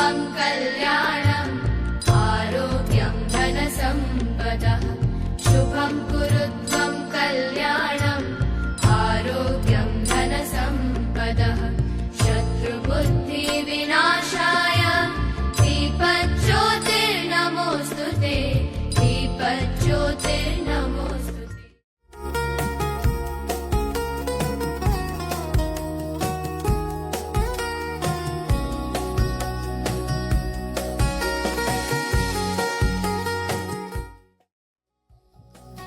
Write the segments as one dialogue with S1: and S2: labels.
S1: कुरुत्वं कल्याणम् आरोग्यं धनसम्पदः। शुभं कुरुत्वं कल्याणम् आरोग्यं धनसम्पदः। शत्रुबुद्धिविनाशाय दीपज्योतिर्नमोऽस्तु ते, दीपज्योतिर्नमोऽस्तु ते।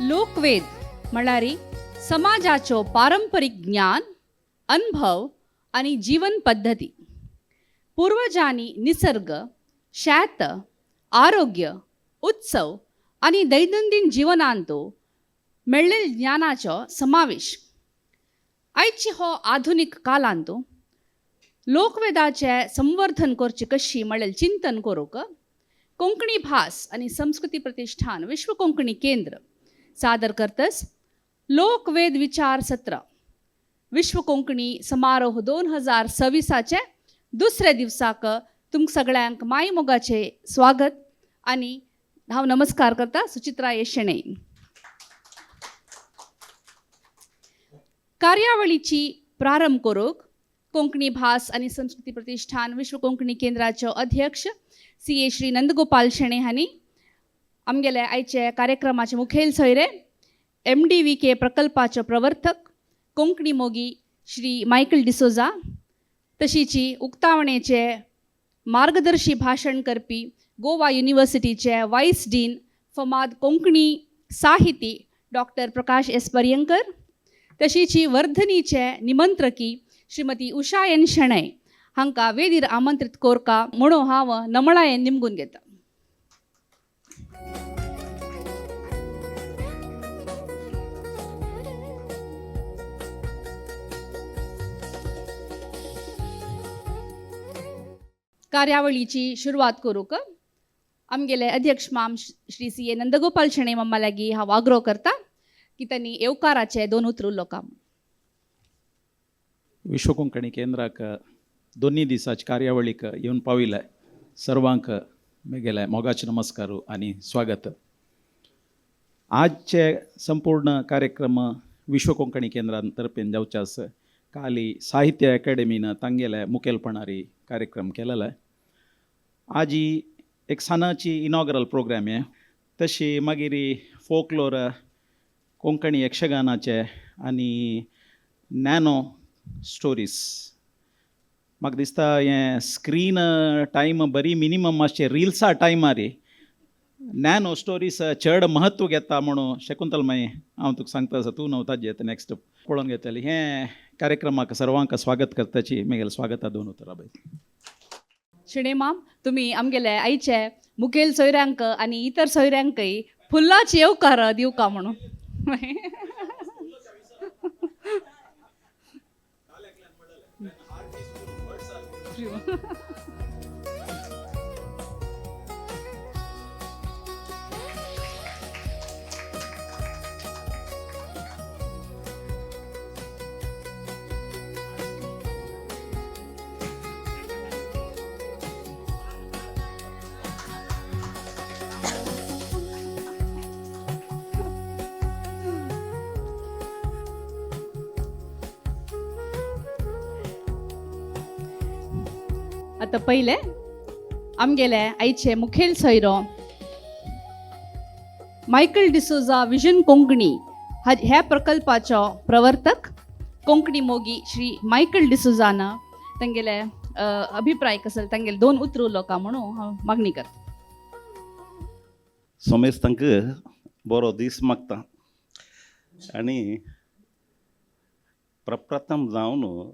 S2: लोकवेद म्हळ्यार समाजाचो पारंपरीक ज्ञान, अनुभव आनी जीवन पद्दती। पुर्वजांनी निसर्ग, शेत, आरोग्य, उत्सव आनी दैनंदीन जिवनांत मेळ्ळेल ज्ञानाचो समावेश। आयची हो आधुनीक कालांत लोकवेदाचें संवर्धन करचें कशी म्हळ्यार चिंतन करूंक कोंकणी भास आनी संस्कृती प्रतिश्ठान विश्व कोंकणी केंद्र सादर करतस लोकवेद विचार सत्र विश्व कोंकणी समारोह 2026 दुसऱ्या दिवसाक तुमकां सगळ्यांक माय मोगाचें स्वागत आनी हांव नमस्कार करता सुचित्रा येशणे। कार्यावळीची प्रारंभ करूंक कोंकणी भास आनी संस्कृती प्रतिश्ठान विश्व कोंकणी केंद्राचो अध्यक्ष सी ए श्री नंदगोपाल शेणे हांणी आमगेले आयचे कार्यक्रमाचे मुखेल सोयरे एम डी व्ही के प्रकल्पाचो प्रवर्तक कोंकणी मोगी श्री मायकल डिसोजा, तशीची उक्तावणेचे मार्गदर्शी भाशण करपी गोवा युनिवर्सिटीचे वायस डीन फमाद कोंकणी साहिती डॉक्टर प्रकाश एस पर्यंकर, तशीची वर्धनीचे निमंत्रकी श्रीमती उषा एन शणै हांकां वेदीर आमंत्रीत कोरका म्हणून हांव नमळायेन निमगून घेता। कार्यावळीची सुरवात करूंक आमगेले अध्यक्ष माम श्री सी ए नंदगोपाल शणै मामा लागीं हांव आग्रो करता की तांणी येवकाराचे दोन उतरू लोकांक।
S3: विश्व कोंकणी केंद्राक दोन्ही दिसाच्या कार्यावळीक येवन पाविल्ले सर्वांक मेगेले मोगाचे नमस्कार आनी स्वागत। आजचे संपूर्ण कार्यक्रम विश्व कोंकणी केंद्रान तर्फेन जावचे आसा। काली साहित्य अकाडेमीन तांगेले मुखेलपणारी कार्यक्रम केलेलो। आजी एक सानाची इनॉग्रल प्रोग्राम हे, तशी मागीर फोकलोर कोंकणी यक्षगानाचे आनी नॅनो स्टोरीज। म्हाका दिसता हें स्क्रीन टायम बरी मिनिमम मातशें रिल्सा टायमार नॅनो स्टोरीज चड म्हत्व घेता म्हणून शकुंतल माई हांव तुका सांगता आसा, तूं न्हू ताजें नॅक्स्ट पळोवन घेतली। हें कार्यक्रमाक सर्वांक स्वागत करताची मेगेलें स्वागता दोन उतरां बाय।
S2: शेणे माम, तुमी आमगेले आयचे मुखेल सोयऱ्यांक आनी इतर सोयऱ्यांकय फुल्लाच येवकार दिवका म्हणून। आतां पयलें आमगेले आयचे मुखेल सोयरो मायकल डिसोजा विजन कोंकणी ह्या प्रकल्पाचो प्रवर्तक कोंकणी मोगी श्री मायकल डिसोजान तांगेले अभिप्राय कसल तांगेले दोन उतरू लोकां म्हणून हांव मागणी करता।
S4: सोमेस तांकां बरो दीस मागता आनी प्रप्रथम जावन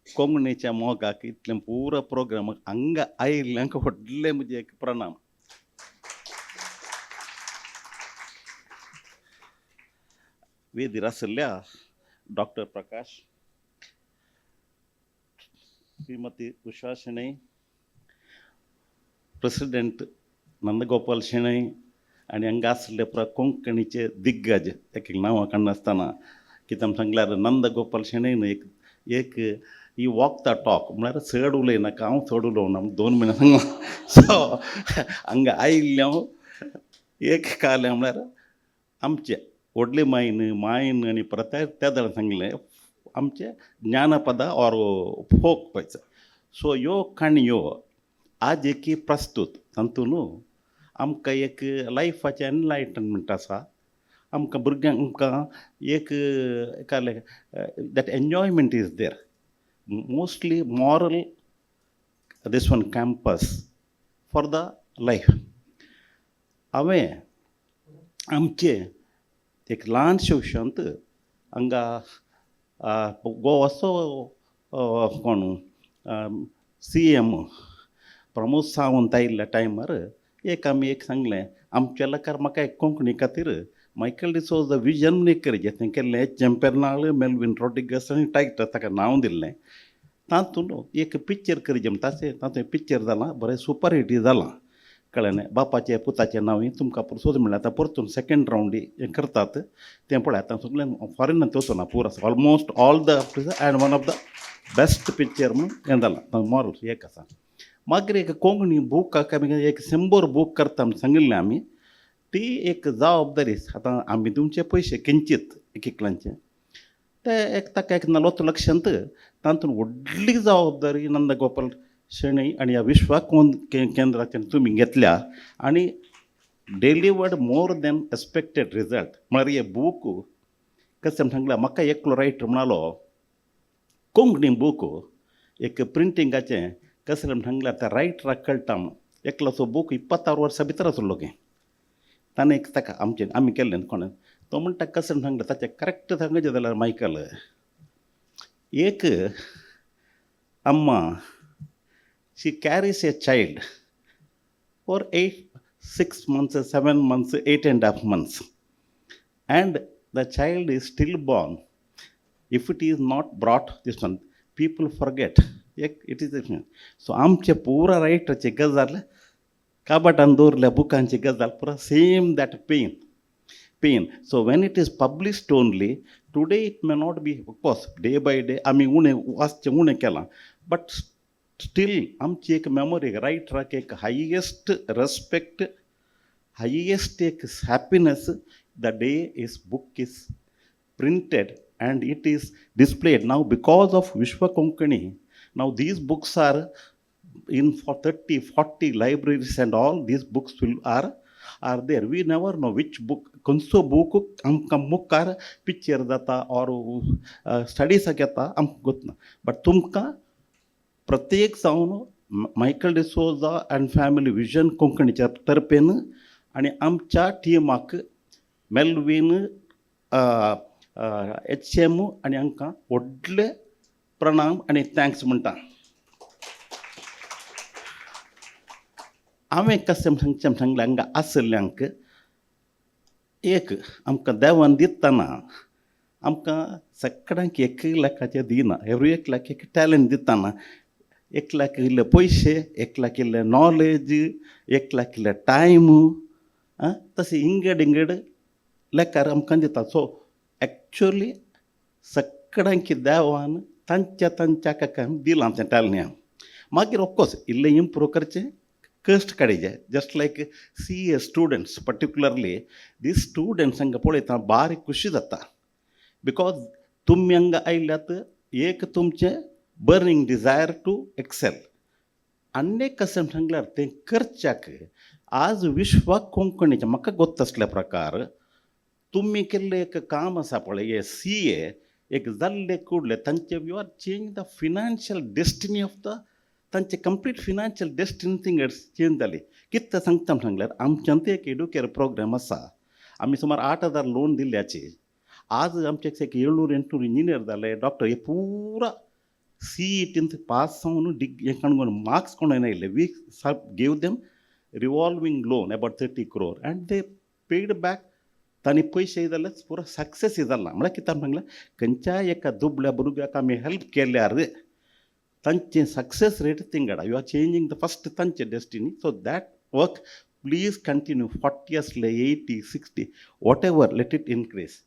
S4: कोंकणीच्या मोगाक इतलें पुरो प्रोग्रामाक हांगा आयिल्ल्यांक व्हडलें म्हजें एक प्रणाम। वेदीर आशिल्ल्या डॉक्टर प्रकाश, श्रीमती उषा शणै, प्रेसिडेंट नंदगोपाल शणै आनी हांगा आशिल्ले पुरा कोंकणीचे दिग्गज एक एक नांवां काडनासतना कित्याक सांगल्यार नंदगोपाल शणैन एक एक ही वॉक the talk म्हळ्यार चड उलयनाका, हांव चड उलोवना, 2 म्हयने सांगला. सो हांगा आयिल्लें हांव एक कालें म्हळ्यार आमचे व्हडले मायन मायन आनी परत त्या जाणां सांगलें आमचे ज्ञानपदा ऑर फोक पळय. सो ह्यो काणयो आज एक प्रस्तूत तातूंत आमकां एक लायफाचें एनलायटनमेंट आसा. आमकां भुरग्यांक आमकां एक कालें that enjoyment is there. Mostly moral this one campus for the life. हांवें आमचे एक ल्हानशे विशयांत हांगा गोवाचो कोण CM Pramod Sawant आयिल्ल्या टायमार एक आमी एक सांगलें आमच्या लोकार म्हाका एक कोंकणी खातीर मायकल डिसोजा विजन एक करचें तें केल्लें एच.एम. पेर्नाळ, मेलवीन रॉड्रिगस आनी टायटस ताका नांव दिल्लें. तातूंत एक पिक्चर करचें म्हणटा तातूंत पिक्चर जालां बरें सुपर हिट जालां, कळ्ळें न्हय. बापाचें पुताचें नांव तुमकां सोद म्हणल्यार आतां परतून सेकेंड रावंड हें करतात तें पळय. आतां सगळें फॉरेनान वचना पुरो almost all the and one of the best picture म्हणून हें जालां मॉरल एक आसा. मागीर एक कोंकणी बूक आमी एक 100 बूक करता म्हूण सांगिल्लें आमी, ती एक जबाबदारी आतां आमी दिवचे पयशे किंचीत एक एकल्यांचे ते एक ताका एक 40 लक्षांत तातूंत व्हडली जबाबदारी नंदगोपाल शणै आनी ह्या विश्वाक केंद्राचेर तुमी घेतल्या आनी delivered more than expected result. म्हळ्यार हे बूक कशें सांगलां म्हाका एकलो रायटर म्हणालो कोंकणी बूक एक प्रिंटिंगाचें कसलें सांगल्यार त्या रायटराक कळटा म्हणून. एकलोचो बूक 26 वर्सां भितर आसलो गे ताणें एक ताका आमचें आमी केल्लें कोणें तो म्हणटा कशें सांगलें ताचें करेक्ट सांगचें जाल्यार मायकल एक अम्मा she carries a child for 8, 6 months, 7 months, 8.5 months, and the child is still born. If it is not brought this one, people forget. It is so आमचे पुरा रायटराचे गजाल काबाटान दवरल्या बुकांची गजाल पुरा same that pain pain. So when it is published only today it may not be, of course day by day आमी उणें वाचचें उणें केलां, बट स्टील आमची एक मेमोरी रायटराक एक हायेस्ट रेस्पेक्ट, हायेस्ट एक happiness the day is book is printed and it is displayed. Now because of Vishwa Konkani, now these books are in for 30, 40 libraries and all these books will are there. We never know which book, खंयचो book आमकां मुखार picture जाता or स्टडीसाक येता आमकां गोतना. But तुमकां प्रत्येक जावन Michael D'Souza and family vision कोंकणीच्या तर्फेन आनी आमच्या टिमाक मेलवीन एच.एम. आनी हांकां व्हडले प्रणाम आनी thanks म्हणटा. हांवें कशें सांगचें सांगलें हांगा आशिल्ल्यांक एक आमकां देवान दितना आमकां सगळ्यांक एक लाखाचें दिना, एवरी एक लाख एक टॅलंट दितना, एक लाख इल्ले पयशे, एक लाख इल्ले नॉलेज, एक लाख इल्ले टायम, आं तशें इंगड इंगड लेखार आमकां दिता. सो एक्चुली सगळ्यांक देवान तांच्या तांच्या काका दिलां तें टॅलंट. मागीर ऑफकोर्स इल्लें इम्प्रूव करचें, कश्ट काडचे, just like CA students particularly these students हांकां पळयता बारीक खुशी जाता, because तुमी हांगा आयल्यात एक तुमचें बर्निंग डिजायर टू एक्सेल. आनी कशें सांगल्यार तें करच्याक आज विश्वाक कोंकणीचें म्हाका गोत्त आसल्या प्रकार तुमी केल्लें एक काम आसा पळय, हे CA एक जाल्ले कुडले तांचे you are change the financial destiny of the तांचे complete financial destiny thing change जाली. कितें सांगता सांगल्यार आमच्यांत एक एडुकेर प्रोग्राम आसा, आमी सुमार 8,000 लोन दिल्ल्याचे आज आमचे एक 700-800 इंजिनियर जाले, डॉक्टर हे पुरा CETन पास जावन डिग हें काणकोण मार्क्स कोण आयिल्ले. We gave them revolving loan about 30 crore and they paid back. तांणी पयशे जाल्यार पुरो सक्सेस जाला. म्हळ्यार कितें सांगलें खंयच्याय एका दुबळ्या भुरग्याक आमी हेल्प केल्यार तांचे सक्सेस रेट थिंगडा. You are changing the first तांचे destiny. So that work please continue. 40 आसले, 80, 60, whatever, let it increase.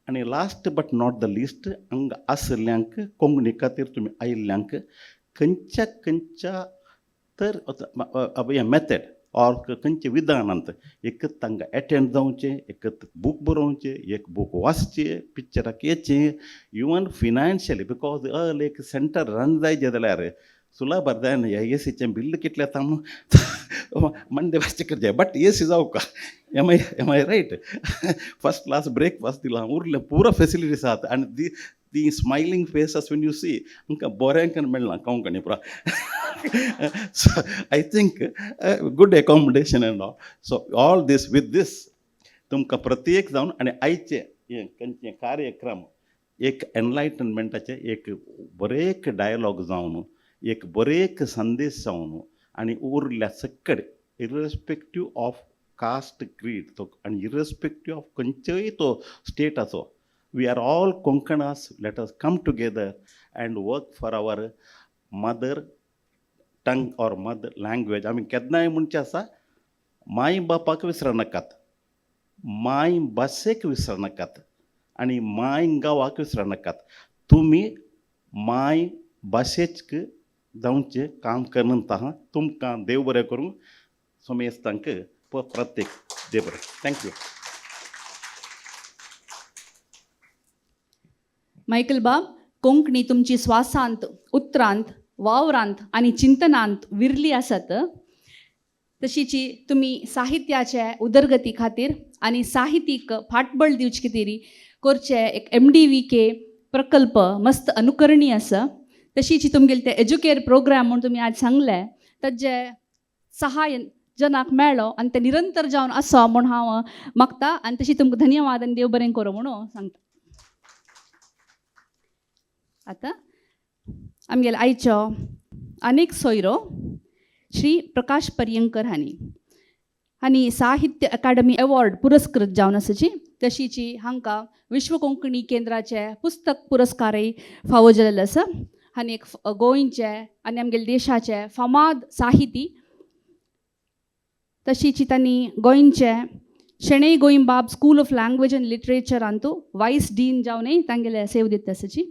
S4: आनी last but not the least हांगा आशिल्ल्यांक कोंकणी खातीर तुमी आयिल्ल्यांक खंयच्या खंयच्या तर हें मेथड ऑर खंयच्या विधानांत एक तांकां एटेंड जावचें, एक बूक बरोवचें, एक बूक वाचचें, पिक्चराक येचें, इवन फिनान्शियली because अल एक सेंटर रन जायचे जाल्यार सुलाभार जायना. ह्या एसीचें बिल्ल कितलें येता म्हणून मंडे वाचचें करचें, बट एसी जावका. Am I right? First class breakfast दिलां, उरलें पुरो फेसिलिटीज आसात आनी दी ती smiling faces when you see आमकां बरें मेळ्ळां कोंकणी पुरा. So I think good accommodation and all. So all this with this तुमकां प्रत्येक जावन आनी आयचे हें खंयचें कार्यक्रम एक एनलायटनमेंटाचें एक बरें एक डायलॉग जावन एक बरें एक संदेश जावन आनी उरल्या सकड इररेस्पेक्टीव ऑफ कास्ट क्रीड तो आनी इररेस्पेक्टीव ऑफ खंयचोय तो स्टेट आसो, we are all Konkanas. Let us come together and work for our mother tongue or mother language. आमी केन्नाय म्हणचें आसा, माय बापाक विसरनाकात, माय भाशेक विसरनाकात आनी माय गांवाक विसरनाकात. तुमी माय भाशेक जावचें काम करता आहा. तुमकां देव बरें करूं. सोमेस्तांक प्रत्येक देव बरें. Thank you.
S2: Michael बाब, कोंकणी तुमची स्वासांत, उतरांत, वावरांत आनी चिंतनांत विरली आसत. तशीची तुमी साहित्याचे उदरगती खातीर आनी साहित्यीक फाटबळ दिवचे खातीर करचे एक MDVK प्रकल्प मस्त अनुकरणीय आसा. तशीची तुमगेले ते एज्युकेर प्रोग्राम म्हूण तुमी आज सांगले, ताजे सहाय जनाक मेळ्ळो आनी ते निरंतर जावन आसा म्हूण हांव मागता आनी तशी तुमकां धन्यवाद आनी देव बरें करूं म्हणून सांगता. आतां आमगेले आयचो आनीक सोयरो श्री प्रकाश पर्यंकर हांणी आनी साहित्य अकादमी अवॉर्ड पुरस्कृत जावन आसाची. तशीची हांकां विश्व कोंकणी केंद्राचे पुस्तक पुरस्कारय फावो जाल्ले आसा. आनी एक गोंयचे आनी आमगेले देशाचे फामाद साहिती. तशीची तांणी गोंयचे Shenoi Goembab school of language and लिटरेचरांतू vice dean जावनय तांगेले सेव दिता आसाची.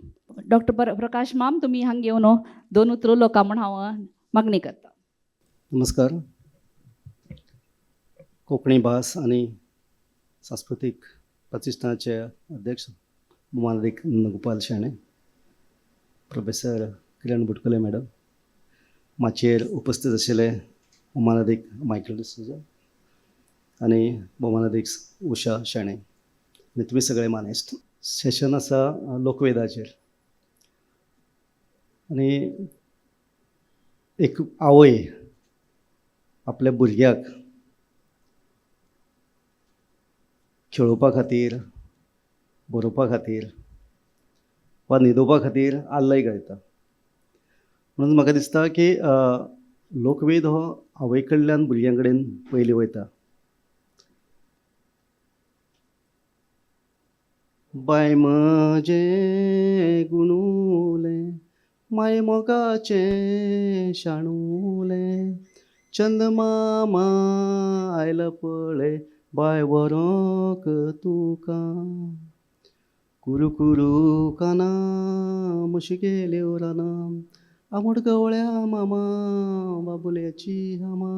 S2: डॉक्टर प्रकाश माम, तुमी हांगा येवन दोन उतरां उलोवका म्हूण हांव मागणी करता.
S5: नमस्कार. कोंकणी भास आनी सांस्कृतीक प्रतिश्ठानाचे अध्यक्ष मानादीक नंदगोपाल शेणै, प्रोफेसर किरण बुटकुले मॅडम, माचयेर उपस्थित आशिल्ले मानादीक मायकल डिसोजा आनी भोवमानादीक उषा शेणै आनी तुमी सगळे मानेस्त. सेशन आसा लोकवेदाचेर आनी एक आवय आपल्या भुरग्याक खेळोवपा खातीर, बरोवपा खातीर वा न्हिदोवपा खातीर आल्लय गायता. म्हणून म्हाका दिसता की लोकवेद हो आवय कडल्यान भुरग्यां कडेन पयलीं वयता. बाय म्हजें गुणुलें, माय मोगाचें शाणुलें, चंदमामा आयला पळय बाय व्हरोंक तुका, कुरू कुरू काना म्हशी गेल्यो रानां, आमोड गवळ्या मामा बाबुल्याची हामा.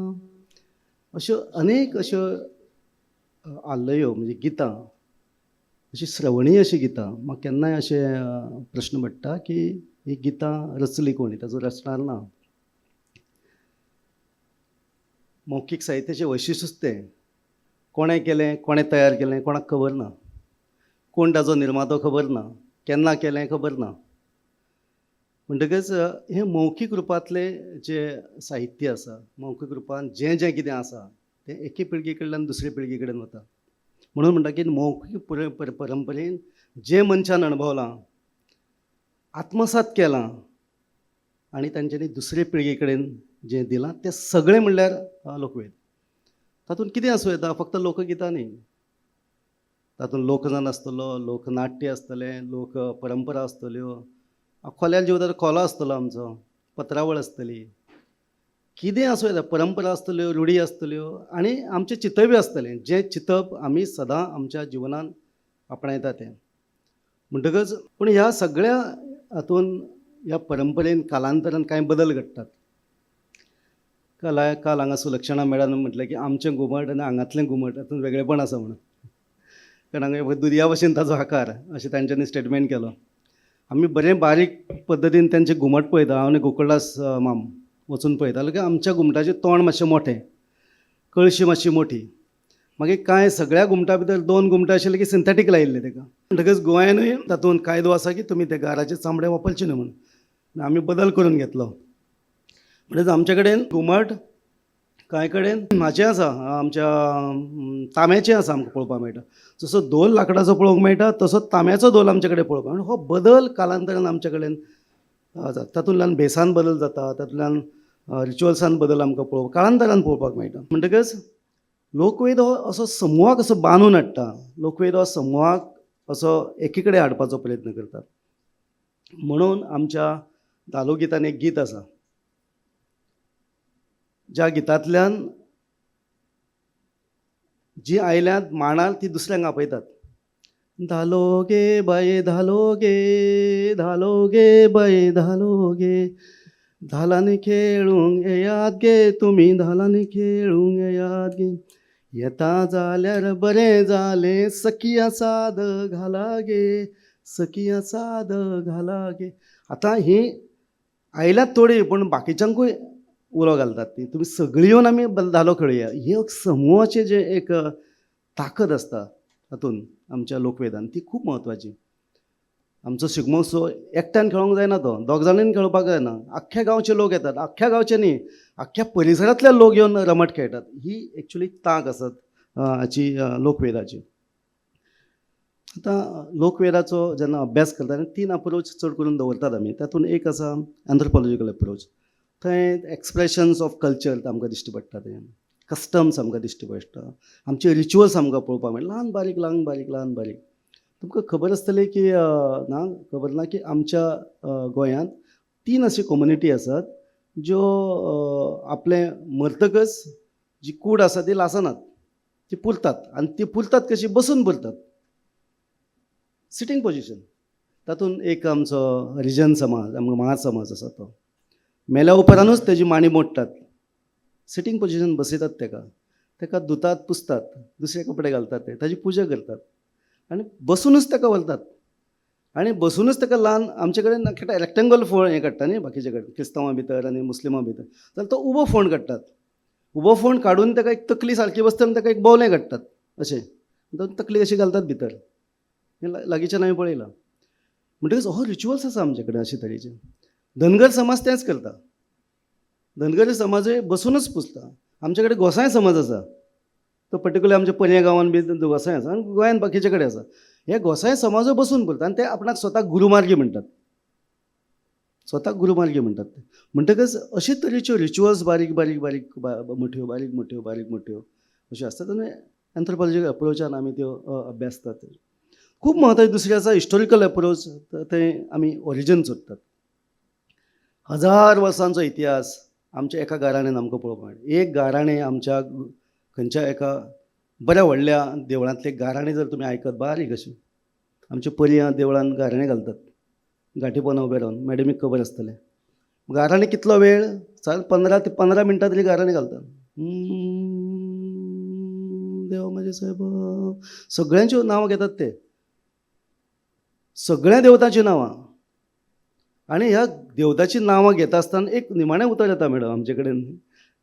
S5: अश्यो अनेक अश्यो आल्लयो म्हणजे गितां, अशी श्रवणीय अशीं गितां. म्हाका केन्नाय अशें प्रश्न पडटा की ही गितां रचली कोणी, ताचो रचणार ना. मौखीक साहित्याचें वैशिश्टूच तें, कोणें केलें, कोणें तयार केलें कोणाक खबर ना, कोण ताचो निर्मातो खबर ना, केन्ना केलें खबर ना. म्हणटकच हें मौखीक रुपांतलें जें साहित्य आसा, मौखीक रुपान जें जें कितें आसा तें एके पिळगे कडल्यान दुसरे पिळगे कडेन वता. म्हणून म्हणटा की मौखीक परंपरेन जें मनशान अणभवलां, आत्मसात केलां आनी तांच्यांनी दुसरे पिळगे कडेन जें दिलां तें सगळें म्हणल्यार लोकवेद. तातूंत कितें आसूं येता, फक्त लोकगितां न्ही, तातूंत लोकगान आसतलो, लोकनाट्य आसतलें, लोक परंपरा आसतल्यो, खोल्यार जेवता खोलो आसतलो आमचो, पत्रावळ आसतली, कितें आसूं येता, परंपरा आसतल्यो, रुढी आसतल्यो आनी आमचें चिंतप आसतलें, जें चिंतप आमी सदां आमच्या जिवनान आपणायता तें. म्हणटकच पूण ह्या सगळ्या हातून ह्या परंपरेन कालांतरान कांय बदल घडटात. काल काल हांगा सुलक्षणा मॅडम म्हटलें की आमचें घुमट आनी हांगांतलें घुमट हातूंत वेगळेपण आसा म्हणून, कारण हांगा दुदया भशेन ताजो आकार अशें तांच्यांनी स्टेटमेंट केलो. आमी बरें बारीक पद्दतीन तांचें घुमट पळयता. हांव आनी गोकुळदास माम वचून पळयतालो की आमच्या घुमटाचें तोंड मातशें मोठें, कळशी मातशी मोठी, मागीर कांय सगळ्या घुमटा भितर 2 घुमटां आशिल्ले की सिंथेटीक लायिल्ले ताका. म्हणटकच गोंयानूय तातूंत कायदो आसा की तुमी ते गाराचें चामडें वापरचें न्हय म्हणून, आमी बदल करून घेतलो. म्हणजेच आमचे कडेन घुमट कांय कडेन हाचें आसा, आमच्या तांब्याचें आसा, आमकां पळोवपाक मेळटा. जसो धोल लांकडाचो पळोवंक मेळटा तसो तांब्याचो धोल आमचे कडेन पळोवपाक मेळटा. हो बदल कालांतरान आमचे कडेन जाता. तातूंतल्यान भेसान बदल जाता, तातूंतल्यान रिच्युअल्सान बदल आमकां पळोवपाक काळांतरान पळोवपाक मेळटा. म्हणटकच लोकवेद हो असो समुहाक असो बांदून हाडटा, लोकवेद हो समुहाक असो एकी कडेन हाडपाचो प्रयत्न करतात. म्हणून आमच्या धालो गितान एक गीत आसा, ज्या गितांतल्यान जी आयल्यात मांडार ती दुसऱ्यांक आपयतात. धालो गे बाये धालो गे, धालो गे बाये धालो गे, धालांनी खेळूंक येयात गे तुमी, धालांनी खेळूंक येयात गे, येता जाल्यार बरें जालें सखिया साद घाला गे, सखिया साद घाला गे. आतां ही आयल्यात थोडी पूण बाकीच्यांकूय उलो घालतात ती, तुमी सगळीं येवन आमी धालो खेळुया. ही एक समुहाचें जें एक ताकद आसता तातूंत आमच्या लोकवेदान ती खूब म्हत्वाची. आमचो शिगमोत्सव एकट्यान खेळोंक जायना, तो दोग जाणांनी खेळपाक जायना, आख्ख्या गांवचे लोक येतात, आख्ख्या गांवचे न्ही आख्ख्या परिसरांतले लोक येवन रमट खेळटात. ही एक्चुली तांक आसत हाची लोकवेदाची. आतां लोकवेदाचो जेन्ना अभ्यास करता तेन्ना 3 अप्रोच चड करून दवरतात आमी. तातूंत एक आसा एन्थ्रोपोलॉजिकल अप्रोच, थंय एक्सप्रेशन्स ऑफ कल्चर आमकां दिश्टी पडटा, ते कस्टम्स आमकां दिश्टी पडटा, आमचे रिच्युअल्स आमकां पळोवपाक मेळटा. ल्हान बारीक ल्हान बारीक ल्हान बारीक तुमकां खबर आसतलें की ना खबर ना की आमच्या गोंयांत 3 अशी कम्युनिटी आसात ज्यो आपलें मरतकच जी कूड आसा ती लासनात, ती पुरतात. आनी ती पुरतात कशी, बसून पुरतात, सिटींग पोजिशन. तातूंत एक आमचो हरिजन समाज, आमकां महार समाज आसा, तो मेल्या उपरांतूच तेजी मांडी मोडटात, सिटींग पोजिशन बसयतात तेका, तेका धुतात पुसतात, दुसरे कपडे घालतात, ते ताजी पुजा करतात आनी बसुनूच ताका व्हरतात. आनी बसुनूच ताका ल्हान आमचे कडेन रेक्टेंगल फोण हें काडटा न्ही बाकीचे कडेन, क्रिस्तांवां भितर आनी मुस्लिमां भितर, जाल्यार तो उबो फोण काडटात. उबो फोण काडून ताका एक तकली सारकी बसता आनी ताका एक बोवलें काडटात अशें, तकली अशी घालतात भितर. हें लागींच्यान हांवें पळयलां. म्हणटकच हो रिच्युअल्स आसा आमचे कडेन अशे तरेचे. धनगर समाज तेंच करता, धनगर समाजूय बसुनूच पुजता. आमचे कडेन गोसाय समाज आसा, तो पर्टिकुलर आमच्या पर्या गांवान बी गोसाय आसा आनी गोंयांत बाकीचे कडेन आसा. हे गोसाय समाजूय बसून पुरता आनी ते आपणाक स्वताक गुरुमार्गी म्हणटात, स्वताक गुरुमार्गी म्हणटात ते. म्हणटकच अशे तरेच्यो रिच्युअल्स बारीक बारीक बारीक मोठ्यो बारीक मोठ्यो बारीक मोठ्यो अश्यो आसतात आनी एन्थ्रोपोलॉजिकल अप्रोचान आमी त्यो अभ्यासतात. खूब म्हत्वाची दुसरी आसा हिस्टोरिकल अप्रोच, थंय आमी ओरिजन सोदतात. 1000 वर्सांचो इतिहास आमच्या एका गाराण्यान आमकां पळोवपाक मेळटा. एक गाराणें आमच्या खंयच्या एका बऱ्या व्हडल्या देवळांतलें गाराणें जर तुमी आयकत बारीक अशें, आमच्या पर्यां देवळान गाराणें घालतात गांठी पोंदा उबें रावन, मॅडमीक खबर आसतलें. गाराणें कितलो वेळ, सादारण 15 ते 15 मिनटां तरी गाराणें घालतात. देवा म्हज्या सायबा, सगळ्यांच्यो नांवां घेतात ते, सगळ्या देवतांचीं नांवां. आनी ह्या देवताचीं नांवां घेता आसतना एक निमाणें उतर येता मॅडम आमचे कडेन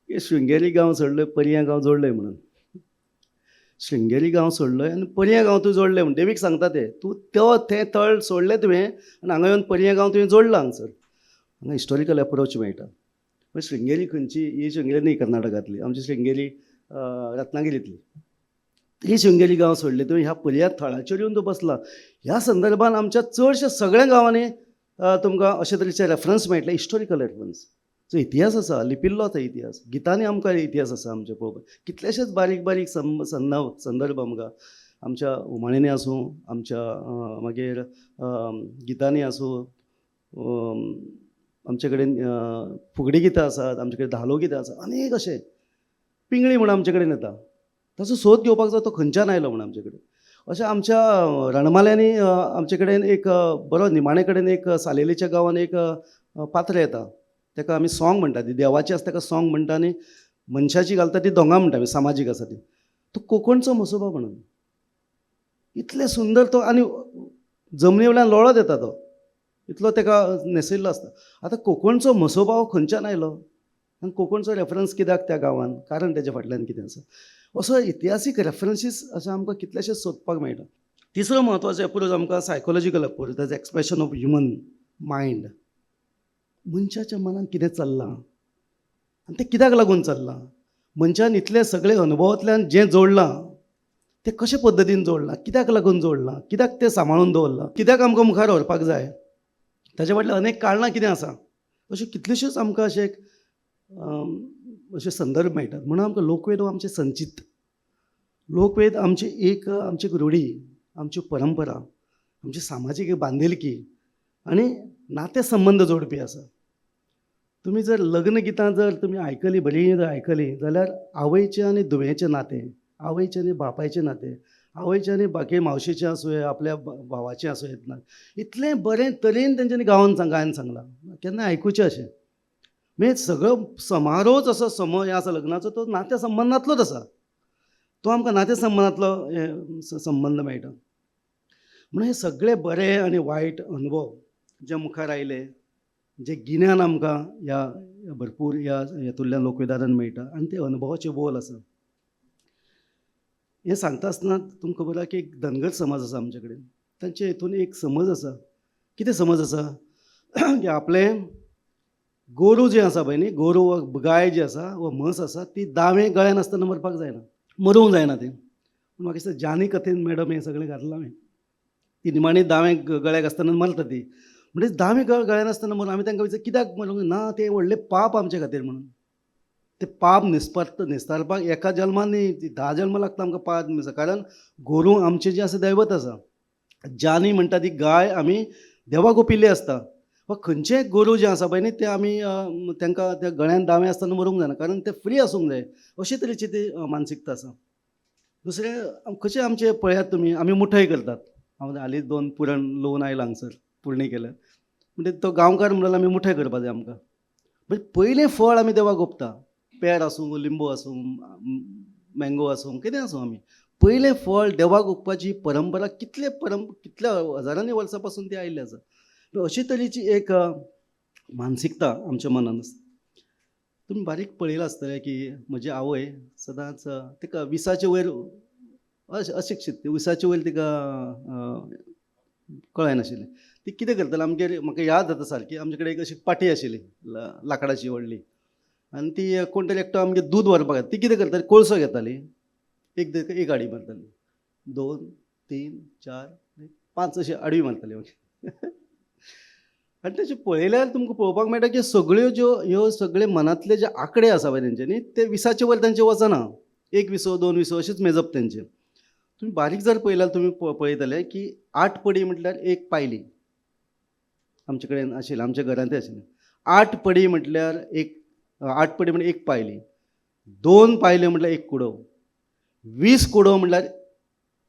S5: की शृंगेरी गांव सोडलो पर्यां गांव जोडले म्हणून. शृंगेरी गांव सोडलो आनी पर्यां गांव तूं जोडले म्हण देवीक सांगता ते, तूं तो तें तळ सोडलें तुवें आनी हांगा येवन पर्यां गांव तुवें जोडला हांगसर. हांगा हिस्टोरिकल एप्रोच मेळटा. मागीर शृंगेरी खंयची, ही शृंगेरी न्ही कर्नाटकांतली, आमची शृंगेरी रत्नागिरींतली. ती शृंगेरी गांव सोडले तुवें, ह्या पर्यां थळाचेर येवन तूं बसला. ह्या संदर्भान आमच्या चडश्या सगळ्या गांवांनी तुमकां अशे तरेचे रेफरन्स मेळटले, हिस्टोरिकल रेफरन्स. जो इतिहास आसा लिपिल्लो आसा इतिहास, गितांनी आमकां इतिहास आसा आमचे पळोवपाक. कितलेशेच बारीक बारीक संदर्भ आमकां आमच्या उमाळ्यांनी आसूं, आमच्या मागीर गितांनी आसूं, आमचे कडेन फुगडी गितां आसात, आमचे कडेन धालो गितां आसात, अनेक अशे पिंगळी म्हूण आमचे कडेन येता. ताचो सोद घेवपाक जाय तो खंयच्यान आयलो म्हूण आमचे कडेन. अशें आमच्या रणमाल्यांनी आमचे कडेन एक बरो निमाणे कडेन एक सालेलीच्या गांवान एक पात्र येता, ताका आमी सोंग म्हणटा, ती देवाची आसा ताका सोंग म्हणटा आनी मनशाची घालता ती दोंगा म्हणटा आमी, सामाजीक आसा ती. तो कोंकणचो म्हसोबा म्हणून इतलें सुंदर तो, आनी जमनी वयल्यान लोळत येता तो, इतलो ताका न्हेसयल्लो आसता. आतां कोंकणचो म्हसोबा हो खंयच्यान आयलो आनी कोंकणचो रेफरन्स कित्याक त्या गांवान, कारण तेज्या फाटल्यान कितें आसा, असो इतिहासीक रेफरन्सीस अशें आमकां कितलेशेच सोदपाक मेळटा. तिसरो म्हत्वाचो एप्रोच आमकां psychological approach, that expression of human mind. मनशाच्या मनान कितें चल्लां आनी तें कित्याक लागून चल्लां, मनशान इतले सगळे अनुभवांतल्यान जें जोडलां तें कशे पद्दतीन जोडलां, कित्याक लागून जोडलां, कित्याक तें सांबाळून दवरलां, कित्याक आमकां मुखार व्हरपाक जाय, ताजे फाटलीं अनेक कारणां कितें आसा, अश्यो कितल्योश्योच आमकां अशे अशे संदर्भ मेळटात. म्हणून आमकां लोकवेद हो आमचें संचीत, लोकवेद आमची एक आमची एक रुढी, आमची परंपरा, आमची सामाजीक बांदिलकी आनी नाते संबंद जोडपी आसा. तुमी जर लग्न गितां जर तुमी आयकलीं, बरीं जर आयकलीं जाल्यार आवयचें आनी धुवेचें नातें, आवयचें आनी बापायचें नातें, आवयचें आनी बाकी मावशेचें आसूं, आपल्या भावाचें आसूं, येतना इतलें बरें तरेन तेंच्यांनी गावन गायन सांगलां, केन्ना आयकुचें अशें. म्हणजे सगळो समारोहच असो समय आसा लग्नाचो, तो नात्या संबंदांतलोच आसा, तो आमकां नात्या संबंदांतलो संबंद मेळटा. म्हणून हे सगळे बरे आनी वायट अनुभव जे मुखार आयले, जे गिन्यान आमकां ह्या भरपूर ह्या हेतूंतल्यान लोकवेदान मेळटा आनी ते अनुभवाचे बोल आसा. हें सांगता आसतना तुमकां खबर आसा की एक धनगर समाज आसा आमचे कडेन, तांचे हेतून एक समज आसा. कितें समज आसा की आपलें गोरू जें आसा पळय न्ही, गोरू वा गाय जी आसा वा म्हस आसा ती दावें गळ्यान आसतना मरपाक जायना, मरूंक जायना तें. पूण म्हाका दिसता जानी कथेन मॅडम हें सगळें घातलां हांवें, ती निमाणी दावें गळ्याक आसतना मरता ती, म्हणजे दावें गळ्यान आसतना मरून आमी तांकां विचार कित्याक मरूंक ना, तें व्हडलें पाप आमचे खातीर म्हणून. तें पाप निस्तारपाक एका जल्मान न्ही, 10 जल्मां लागता आमकां पाप निस्तार, कारण गोरू आमचें जें आसा दैवत आसा. जानी म्हणटा ती गाय आमी देवाक ओंपिल्ली आसता, वा खंयचेंय गोरू जें आसा पळय न्ही तें आमी तांकां त्या गळ्यान दावें आसतना मरूंक जायना, कारण तें फ्री आसूंक जाय, अशे तरेची ती मानसिकता आसा. दुसरें कशें आमचें पळयात तुमी, आमी मुठय करतात. हांव हालींच 2 पुरण लोवन आयला हांगसर, पुरणी केल्या, म्हणजे तो गांवकार म्हणल्यार आमी मुठय करपाक जाय आमकां. म्हणजे पयलें फळ आमी देवाक ओंपता, पेर आसूं, लिंबू आसूं, मँगो आसूं, कितें आसूं, आमी पयलें फळ देवाक ओंपपाची परंपरा कितले कितल्या हजारांनी वर्सां पासून ती आयिल्ली आसा. अशे तरेची एक मानसिकता आमच्या मनान आसता. तुमी बारीक पळयलां आसतलें की म्हजी आवय सदांच तिका 20 वयर अशिक्षीत, 20 वयर तिका कळनाशिल्लें. ती कितें करताली आमगेर, म्हाका याद जाता सारकी, आमचे कडेन एक अशी पाटी आशिल्ली लांकडाची व्हडली, आनी ती कोण तरी एकटो आमगेर दूद व्हरपाक येता, ती कितें करताली, कोळसो घेताली, एक आडी मारताली, 2 3 4 5 अशी आडवी मारताली मागीर. आनी तशें पळयल्यार तुमकां पळोवपाक मेळटा की सगळ्यो ज्यो ह्यो सगळे मनांतले जे आंकडे आसा पळय तेंचे न्ही, ते 20 वयर तेंचे वचना, 1 विसो 2 विसो अशेंच मेजप तेंचें. तुमी बारीक जर पळयल्यार तुमी पळयतले की 8 पडी म्हटल्यार 1 पायली आमचे कडेन आशिल्ली, आमच्या घरांतय आशिल्ली. 8 पडी म्हटल्यार एक, 8 पडी म्हटल्यार 1 पायली, 2 पायल्यो म्हटल्यार 1 कुडव, 20 कुडव म्हटल्यार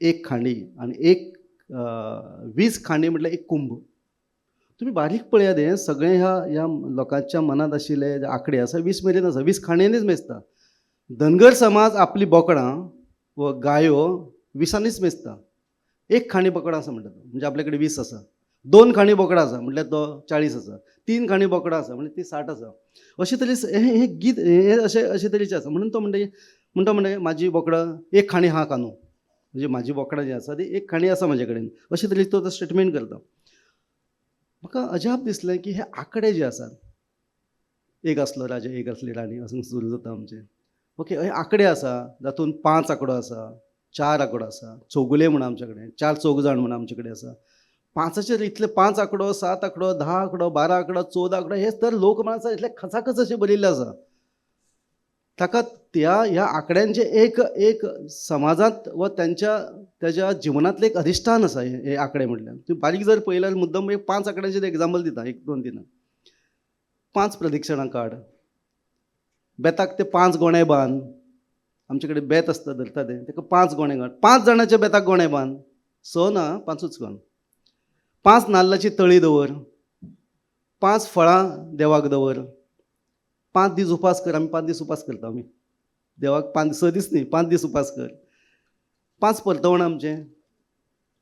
S5: 1 खांडी, आनी एक 20 खांडी म्हटल्यार 1 कुंभ. तुमी बारीक पळयात हें सगळें ह्या ह्या लोकांच्या मनांत आशिल्ले जे आंकडे आसा 20 मेरेन आसा, 20 खांड्यांनीच मेजता. धनगर समाज आपली बोकडां व गायो 20 मेजता. 1 खांडी बोकडां आसा म्हणटा तो, म्हणजे आपल्या कडेन 20 आसा. 2 खांडी बोकडां आसा म्हटल्यार तो 40 आसा. 3 खांडी बोकडां आसा म्हणजे ती 60 आसा. अशे तरेचे हें गीत हें अशें अशे तरेचें आसा. म्हणून तो म्हणटा म्हणटा म्हाजी बोकडां 1 खांडी हा कानू, म्हणजे म्हाजी बोकडां जी आसा ती 1 खांडी आसा म्हाजे कडेन, अशे तरेचो तो स्टेटमेंट करता. म्हाका अजाप दिसलें की हे आंकडे जे आसात, 1 आसलो राजा 1 आसली राणी अशें सुरू जाता आमचें. ओके, हे आंकडे आसा जातून 5 आंकडो आसा, 4 आंकडो आसा, चौगुले म्हूण आमचे कडेन, 4 चौग जाण म्हूण आमचे कडेन आसा. 5चेर इतले 5 आंकडो, 7 आंकडो, 10 आंकडो, 12 आंकडो, 14 आंकडो, हे तर लोकमानसां इतले खचाखच अशें बरयल्लें आसा. ताका त्या ह्या आंकड्यांचें एक एक समाजांत वा तेंच्या तेज्या जिवनांतलें एक अधिश्ठान आसा. हे आंकडे म्हटल्यार तुमी बारीक जर पळयल्यार मुद्दम एक 5 आंकड्यांचें एग्जाम्पल दिता, 1 2 3 5 प्रदक्षिणां काड, बेताक ते 5 गोणे बांद, आमचे कडेन बेत आसता धरता तें, ताका 5 गोणे घाल, 5 जाणाच्या बेताक गोणे बांद, 6 ना 5ूच बांद. 5 नाल्लाची तळी दवर, 5 फळां देवाक दवर, 5 दीस उपास कर. आमी 5 दीस उपास करता आमी देवाक, 5 6 दीस न्ही, 5 दीस उपास कर. 5 परतवण आमचें,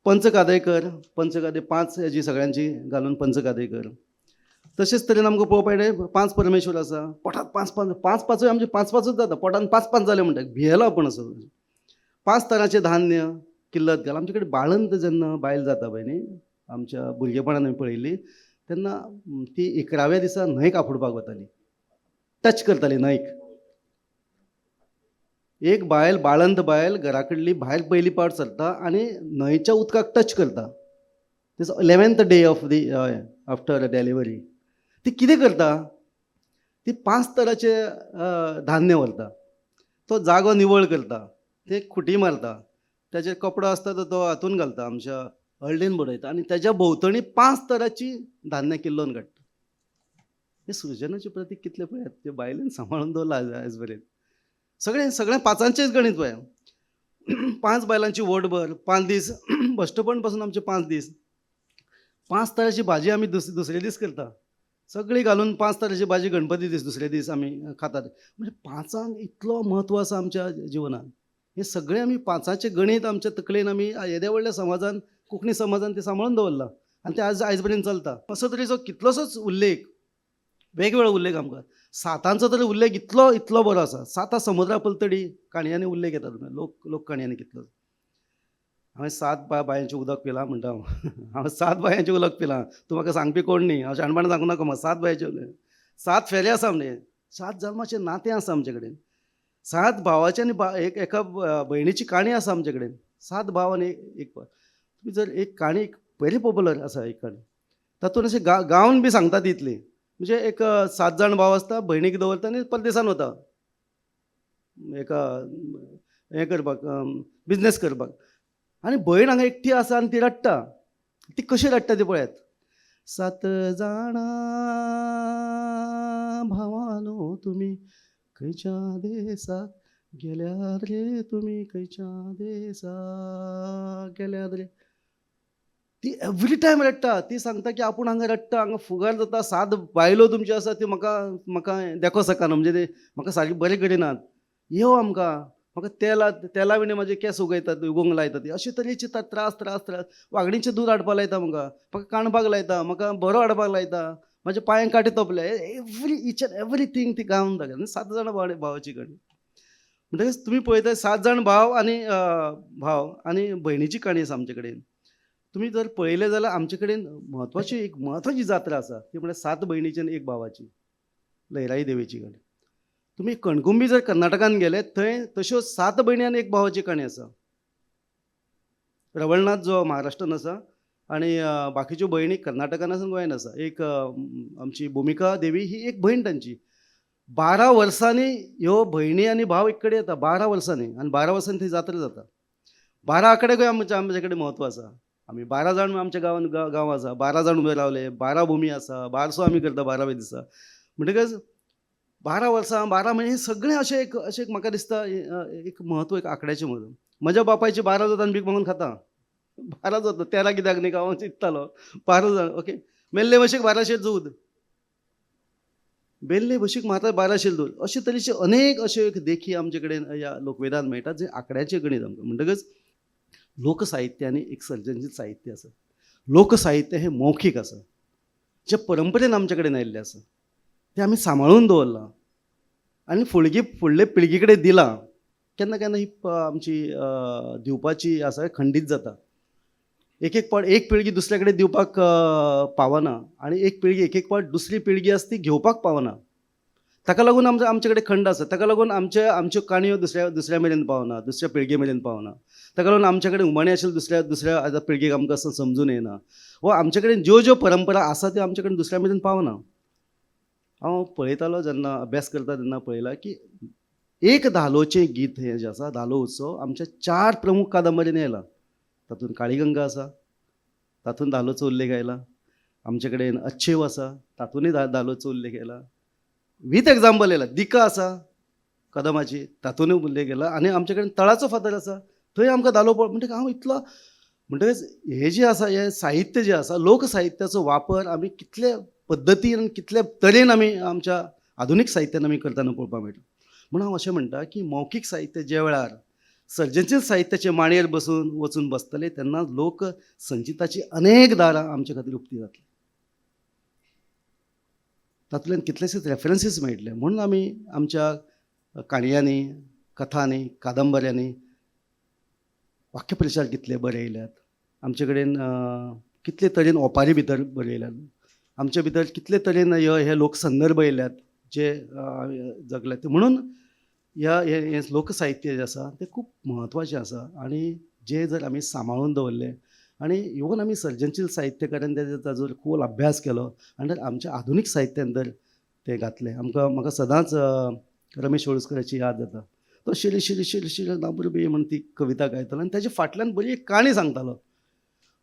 S5: पंचकादय कर, पंचकादय 5 हेजी सगळ्यांची घालून पंचकादय कर. तशेंच तरेन आमकां पळोवपाक मेळटा 5 परमेश्वर आसा, पोटांत 5 5 5 5 आमचे 5 5 जाता, पोटांत 5 5 जाले म्हणटा भियेलो आपूण असो. 5 तरांचें धान्य किल्लत घाल. आमचे कडेन बाळंत जेन्ना बायल जाता पळय न्ही, आमच्या भुरगेपणान आमी पळयल्ली, तेन्ना ती 11व्या दिसा न्हंयक आफुडपाक वताली, टच करताली न्हंयक. एक बायल, बाळंत बायल घरा कडली भायर पयली पावट सरता आनी न्हंयच्या उदकाक टच करता. This 11th day of the after delivery. ती कितें करता, ती 5 तरांचें धान्य व्हरता, तो जागो निवळ करता, ते खुटी मारता, ताचेर कपडो आसता तो हातून घालता, आमच्या हळदीन बडयता आनी ताच्या भोंवतणी 5 तरांची धान्य किल्लोवन काडटा. हें सृजनाचें प्रतीक कितलें पळयात, ते बायलेन सांबाळून दवरलां आयज मेरेन. सगळें सगळें 5ांचेंच गणीत पळया. 5 बायलांची वटभर, 5 दीस भश्टपण पासून आमचे 5 दीस, 5 तरांची भाजी आमी दुसरे दीस करता, सगळी घालून 5 तरांची भाजी गणपती दीस दुसरे दीस आमी खातात. म्हणजे 5ांक इतलो म्हत्व आसा आमच्या जिवनांत. हें सगळें आमी 5ांचें गणीत आमच्या तकलेन आमी येद्या व्हडल्या समाजान, कोंकणी समाजान तें सांबाळून दवरलां आनी तें आज आयज मेरेन चलता. असो तरेचो कितलोसोच उल्लेख, वेगवेगळो उल्लेख आमकां 7ांचो तरी उल्लेख इतलो इतलो बरो आसा. 7 समुद्रा पलतडी काणयांनी उल्लेख येता, लोक काणयांनी कितलो. हांवें 7 बायांचें उदक पिलां म्हणटा हांव, हांव 7 बायांचें उदक पिलां, तूं म्हाका सांगपी कोण न्ही, हांव शाणपणां सांगूं नाका म्हाका. 7 बायांचें उदक, 7 फेरे आसा म्हणजे, 7 जल्माचें नातें आसा आमचे कडेन, 7 भावाचें आनी एका भयणीची काणी आसा आमचे कडेन, 7 भाव आनी एक. तुमी जर एक काणी व्हेरी पॉप्युलर आसा एक काणी, तातूंत अशें गावन बी सांगता तितली, म्हणजे एक 7 जाण भाव आसता, भयणीक दवरता आनी परदेसान वता एका हें करपाक, बिजनेस करपाक, आनी भयण हांगा एकटी आसा आनी ती रडटा. ती कशी रडटा ती पळयात. 7 जाणां भावानो तुमी खंयच्या देसाक गेल्यात रे, तुमी खंयच्या देसाक गेल्यात रे. ती एवरी टायम रडटा. ती सांगता की आपूण हांगा रडटा, हांगा फुगार जाता, 7 बायलो तुमच्यो आसा त्यो म्हाका म्हाका देखो सकाना, म्हणजे ते म्हाका सारकें बरें करिनात, यो आमकां, म्हाका तेला विणे म्हाजे केंस उगयतात, उगोवंक लायतात, अशे तरेचे त्रास त्रास त्रास. वागणीचें दूद हाडपाक लायता म्हाका, म्हाका काणपाक लायता, म्हाका बरो हाडपाक लायता, म्हाज्या पांयांक कांटे तोपले, एवरी इच एंड एवरीथींग ती गावन दाखयता. 7 जाणां भावाची काणी. म्हणटकच तुमी पळयता 7 जाण भाव आनी भाव आनी भयणीची काणी आसा आमचे कडेन. तुमी जर पळयलें जाल्यार आमचे कडेन म्हत्वाची एक म्हत्वाची जात्रा आसा, ती म्हळ्यार 7 भयणीची आनी 1 भावाची, लयराई देवीची काणी. तुमी कणकुंबी जर कर्नाटकान गेले थंय तश्यो 7 भयणी आनी 1 भावाची काणी आसा. रवळनाथ जो महाराष्ट्रान आसा आनी बाकीच्यो भयणी कर्नाटकान आसा, गोंयान आसा. एक आमची भुमिका देवी ही एक भयण तांची. 12 वर्सांनी ह्यो भयणी आनी भाव एक कडेन येता, 12 वर्सांनी, आनी 12 वर्सांनी थंय जात्रा जाता. 12 आंकड्याकूय आमचे कडेन म्हत्व आसा. आमी 12 जाण आमच्या गांवान गांव आसा, 12 जाण उबे रावले, 12 भुमी आसा, बारसो आमी करता 12व्या दिसा. म्हणटकच 12 वर्सां 12 म्हयने हे सगळें अशें एक अशें एक म्हाका दिसता एक म्हत्व, एक आंकड्याचें म्हत्व. म्हज्या बापायची 12 जाता आनी भीक मागून खाता, 12 जाता, 13 कित्याक न्ही हांव चिंततालो, 12 जाण ओके. मेल्ले भशेक 12 दूद, बेल्ले भशीक मारता 12 दूद. अशे तरेचे अनेक अश्यो एक देखी आमचे कडेन ह्या लोकवेदान मेळटा, जे आंकड्याचें गणीत आमकां. म्हणटकच लोकसाहित्य आनी एक सर्जनशील साहित्य आसा. लोकसाहित्य हें मौखीक आसा, जें परंपरेन आमचे कडेन आयिल्लें आसा, तें आमी सांबाळून दवरलां आनी फुडले पिळगे कडेन दिलां. केन्ना केन्ना ही आमची दिवपाची आसा खंडीत जाता. एक एक पावट एक पिळगी दुसऱ्या कडेन दिवपाक पावना आनी एक पिळगी एक एक पावट दुसरी पिळगी आसा ती घेवपाक पावना. ताका लागून आमचे कडेन खंड आसा. ताका लागून आमच्यो काणयो दुसऱ्या मेरेन पावना, दुसऱ्या पिळगे मेरेन पावना. ताका लागून आमचे कडेन उमाणी आशिल्ले दुसऱ्या दुसऱ्या आतां पिळगेक आमकां असो समजून येना, वा आमचे कडेन ज्यो ज्यो परंपरा आसा त्यो आमचे कडेन दुसऱ्या मेरेन पावना. हांव पळयतालो जेन्ना अभ्यास करता तेन्ना पळयलां की एक धालोचें गीत हें जें आसा, धालो उत्सव आमच्या 4 प्रमुख कादंबरींनी आयला. तातूंत काळीगंगा आसा, तातूंत धालोचो उल्लेख आयला. आमचे कडेन अच्छेव आसा, तातूंतय धालोचो उल्लेख आयला. विथ एग्जाम्पल आयला. दिका आसा, कदमाची तातूंतय उल्लेख केला. आनी आमचे कडेन तळाचो फातर आसा, थंय आमकां धालो पळोवप. म्हणटकीर हांव इतलो, म्हणटकच हें जें आसा हें साहित्य जें आसा लोकसाहित्याचो वापर आमी कितले पद्दतीन आनी कितले तरेन आमी आमच्या आधुनीक साहित्यान आमी करतना पळोवपाक मेळटा. म्हणून हांव अशें म्हणटा की मौखीक साहित्य ज्या वेळार सर्जनशील साहित्याचे मांडयेर बसून वचून बसतले तेन्ना लोक संचिताची अनेक दारां आमचे खातीर उक्ती जातली, तातूंतल्यान कितलेशेच रेफरन्सीस मेळटले. म्हणून आमी आमच्या काणयांनी, कथांनी, कादंबऱ्यांनी वाक्यप्रचार कितले बरयल्यात, आमचे कडेन कितले तरेन ओपारी भितर बरयल्यात, आमचे भितर कितले तरेन हे लोकसंदर्भ येयल्यात जे जगल्यात. म्हणून ह्या हें लोकसाहित्य जें आसा तें खूब म्हत्वाचें आसा आनी जें जर आमी सांबाळून दवरलें आनी इवन आमी सर्जनशील साहित्यकारान ताजो खोल अभ्यास केलो आनी जर आमच्या आधुनीक साहित्यान जर तें घातलें, आमकां म्हाका सदांच रमेश वेळुस्कराची याद जाता. तो शिरी शिरी शिरी शिरी नाबुरबी म्हण ती कविता गायतालो आनी ताच्या फाटल्यान बरी एक काणी सांगतालो.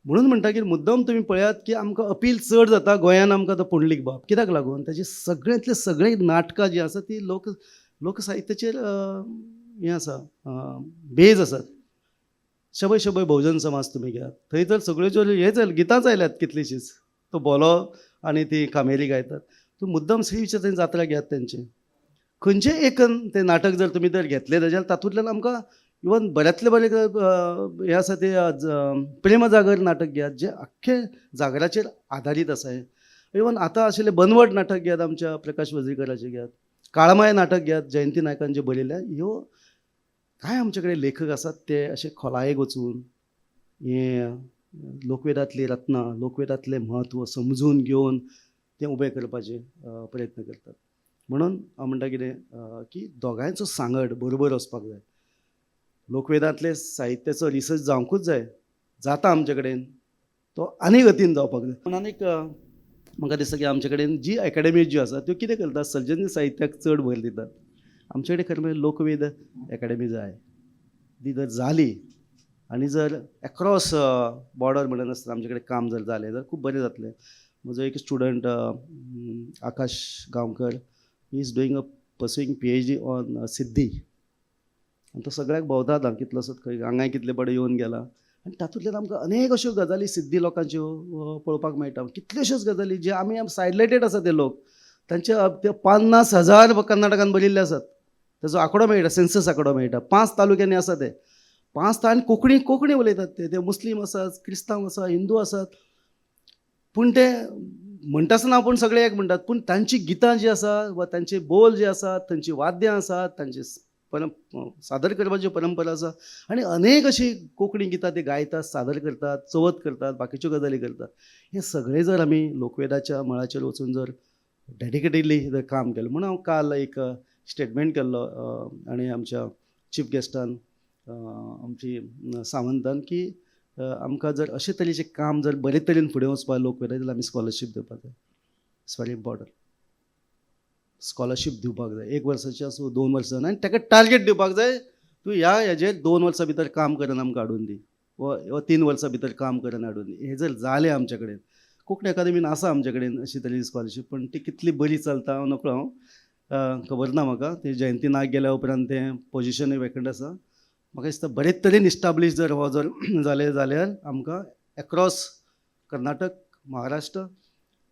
S5: म्हणून म्हणटा की मुद्दम तुमी पळयात की आमकां अपील चड जाता गोंयान आमकां तो पुंडलीक बाब, कित्याक लागून ताची सगळ्यांतले सगळीं नाटकां जीं आसा ती लोकसाहित्याचेर हें आसा, बेज आसात. शबै शबै भोवजन समाज तुमी घेयात, थंय तर सगळ्यो ज्यो हेच गितांच आयल्यात कितलींशींच, तो बोलो आनी ती कामेरी गायतात. तूं मुद्दम श्री थंय जात्रा घेयात तेंचे, खंयचें एक तें नाटक जर तुमी जर घेतलें जाल्यार तातूंतल्यान आमकां इवन बऱ्यांतलें बरें हें आसा तें प्रेमजागर नाटक घेयात जें आख्खें जागराचेर आदारीत आसा. हें इवन आतां आशिल्लें बनवड नाटक घेयात आमच्या प्रकाश वजरीकराचें घेयात, काळमाय नाटक घेयात जयंती नायकान जें बरयलें. ह्यो कांय आमचे कडेन लेखक आसात ते अशे खोलायेक वचून हें लोकवेदांतलीं रत्नां, लोकवेदांतलें म्हत्व समजून घेवन तें उबें करपाचे प्रयत्न करतात. म्हणून हांव म्हणटा कितें की दोगांयचो सांगड बरोबर वचपाक जाय. लोकवेदांतले साहित्याचो रिसर्च जावंकूच जाय, जाता आमचे कडेन तो आनी गतीन जावपाक जाय. पूण आनीक म्हाका दिसता की आमचे कडेन जी एकाडेमी ज्यो आसा त्यो कितें करता, सर्जनशील साहित्याक चड भर दितात. आमचे कडेन खरें म्हणल्यार लोकवेद एकाडेमी जाय, ती जर जाली आनी जर एक्रॉस बॉर्डर म्हणनासतना आमचे कडेन काम जर जालें जाल्यार खूब बरें जातलें. म्हजो एक student Akash Gaonkar is doing a pursuing PhD on Siddi, आनी तो सगळ्याक भोंवता आतां कितलोसोच खंय हांगाय कितले बडे येवन गेला आनी तातूंतल्यान आमकां अनेक अश्यो गजाली सिद्दी लोकांच्यो पळोवपाक मेळटा. कितल्योश्योच गजाली जे आमी सायडलायटेड आसा ते लोक, तांचे ते 50,000 कर्नाटकान बरयल्ले आसात, ताजो आंकडो मेळटा, सेन्सस आंकडो मेळटा. 5 तालुक्यांनी आसा ते, 5 आनी कोंकणी कोंकणी उलयतात ते, ते मुस्लीम आसात, क्रिस्तांव आसा, हिंदू आसात, पूण ते म्हणटा आसतना आपूण सगळे एक म्हणटात, पूण तांची गितां जीं आसा वा तांचे बोल जे आसात, तांची वाद्यां आसात, तांची सादर करपाची परंपरा आसा आनी अनेक अशी कोंकणी गितां ते गायतात, सादर करतात, चवथ करतात, बाकीच्यो गजाली करतात. हें सगळें जर आमी लोकवेदाच्या मळाचेर वचून जर डेडिकेटेडली जर काम केलें, म्हणून हांव काल एक स्टेटमेंट केल्लो आनी आमच्या चीफ गेस्टान आमची सावंतान की आमकां जर अशे तरेचें काम जर बरे तरेन फुडें वचपाक लोकवेदा जाल्यार आमी स्कॉलरशीप दिवपाक जाय. It's very important. Scholarship दिवपाक जाय, 1 वर्साची आसूं, 2 वर्सां, आनी ताका टार्गेट दिवपाक जाय, तूं ह्या हेजेर 2 वर्सां भितर काम करून आमकां हाडून दी वा 3 वर्सां भितर काम करून हाडून दी. हें जर जालें आमचे कडेन, कोंकणी अकादेमीन आसा आमचे कडेन अशी तरेची स्कॉलरशीप, पण ती कितली बरी चलता हांव नकळो, हांव खबर ना म्हाका. ती जयंती नायक गेल्या उपरांत तें पोजिशनूय वेकंट आसा. म्हाका दिसता बरेच तरेन इस्टाब्लीश जर हो जर जालें जाल्यार आमकां एक्रॉस कर्नाटक, महाराष्ट्र,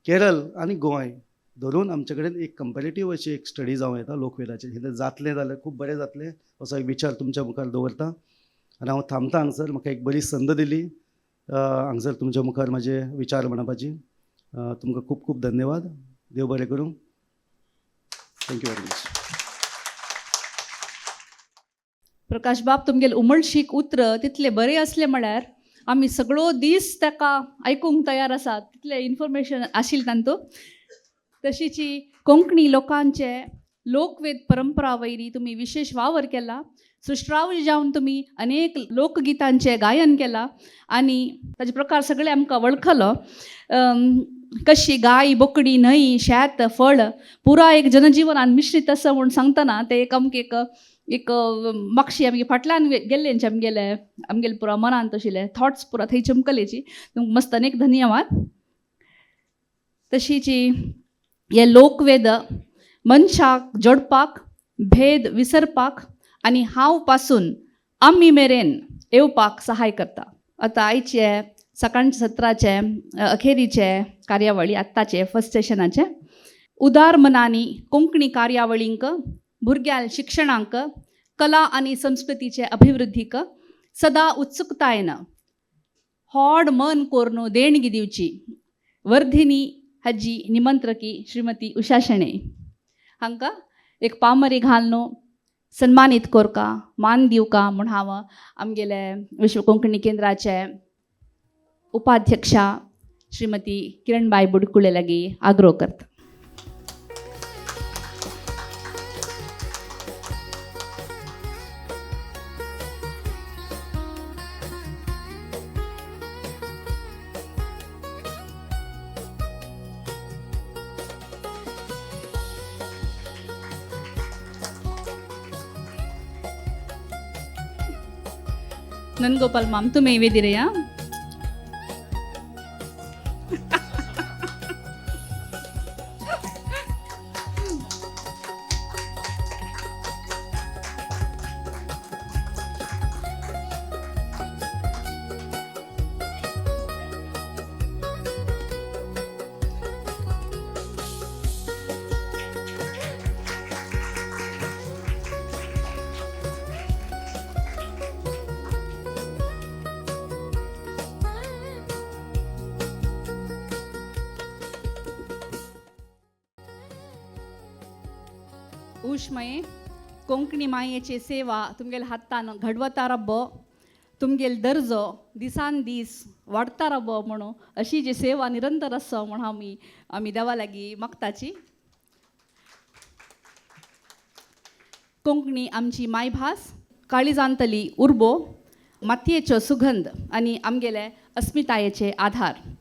S5: केरळ आनी गोंय धरून आमचे कडेन एक कंपेरेटीव अशी एक स्टडी जावं येता लोकवेदाचेर. हें जातलें जाल्यार खूब बरें जातलें असो एक विचार तुमच्या मुखार दवरता आनी हांव थांबता हांगसर. म्हाका एक बरी संद दिली हांगसर तुमच्या मुखार म्हाजे विचार म्हणपाची. तुमकां खूब खूब धन्यवाद. देव बरें करूं. Thank you very much.
S2: Prakash बाब, तुमगेले उमळशीक उतर तितले बरें आसलें म्हळ्यार आमी सगळो दीस ताका आयकूंक तयार आसात, तितलें इन्फॉर्मेशन आशिल्लें तांतूत. तशीची कोंकणी लोकांचे लोकवेद परंपरा वयरी तुमी विशेश वावर केला. सुश्राव जावन तुमी अनेक लोकगितांचें गायन केलां आनी ताजे प्रकार सगळे आमकां वळखलो. कशी गाय, बोकडी, न्हंय, शेत, फळ पुरा एक जनजिवनान मिश्रीत आसा म्हूण सांगतना ते एक आमकां एक एक मागशी आमगे फाटल्यान गेल्ले आमगेले आमगेले पुरा मनांत आशिल्ले थॉट्स पुरा थंय चमकलेची. तुमकां मस्त अनेक धन्यवाद. तशीची हे लोकवेद मनशाक जोडपाक, भेद विसरपाक आनी हांव पासून आमी मेरेन येवपाक सहाय करता. आतां आयचे सकाळच्या सत्राचे अखेरीचे कार्यावळी आत्ताचे फर्स्ट सेशनाचे उदार मनांनी कोंकणी कार्यावळींक, भुरग्यां शिक्षणांक, कला आनी संस्कृतीचे अभिवृद्धीक सदा उत्सुकतायेन होड मन कोरून देणगी दिवची वर्धिनी हाजी निमंत्रकी श्रीमती उषा शेणै हांकां एक पामरी घालून सन्मानीत कोरका, मान दिवका म्हूण हांव आमगेले विश्व कोंकणी केंद्राचे उपाध्यक्षा श्रीमती किरणबाय बुडकुले लागीं आग्रो करता. नंदगोपाल माम तुम्ही वेदिरया. उष्मये कोंकणी मायेची सेवा तुमगेले हातान घडवता रब्बो, तुमगेल दर्जो दिसान दीस वाडता रब्बो म्हणून अशी जी सेवा निरंतर आसा म्हणून आमी आमी देवा लागीं मागताची. कोंकणी आमची मायभास, काळिजांतली उर्बो, मातयेचो सुगंध आनी आमगेले अस्मितायेचे आधार.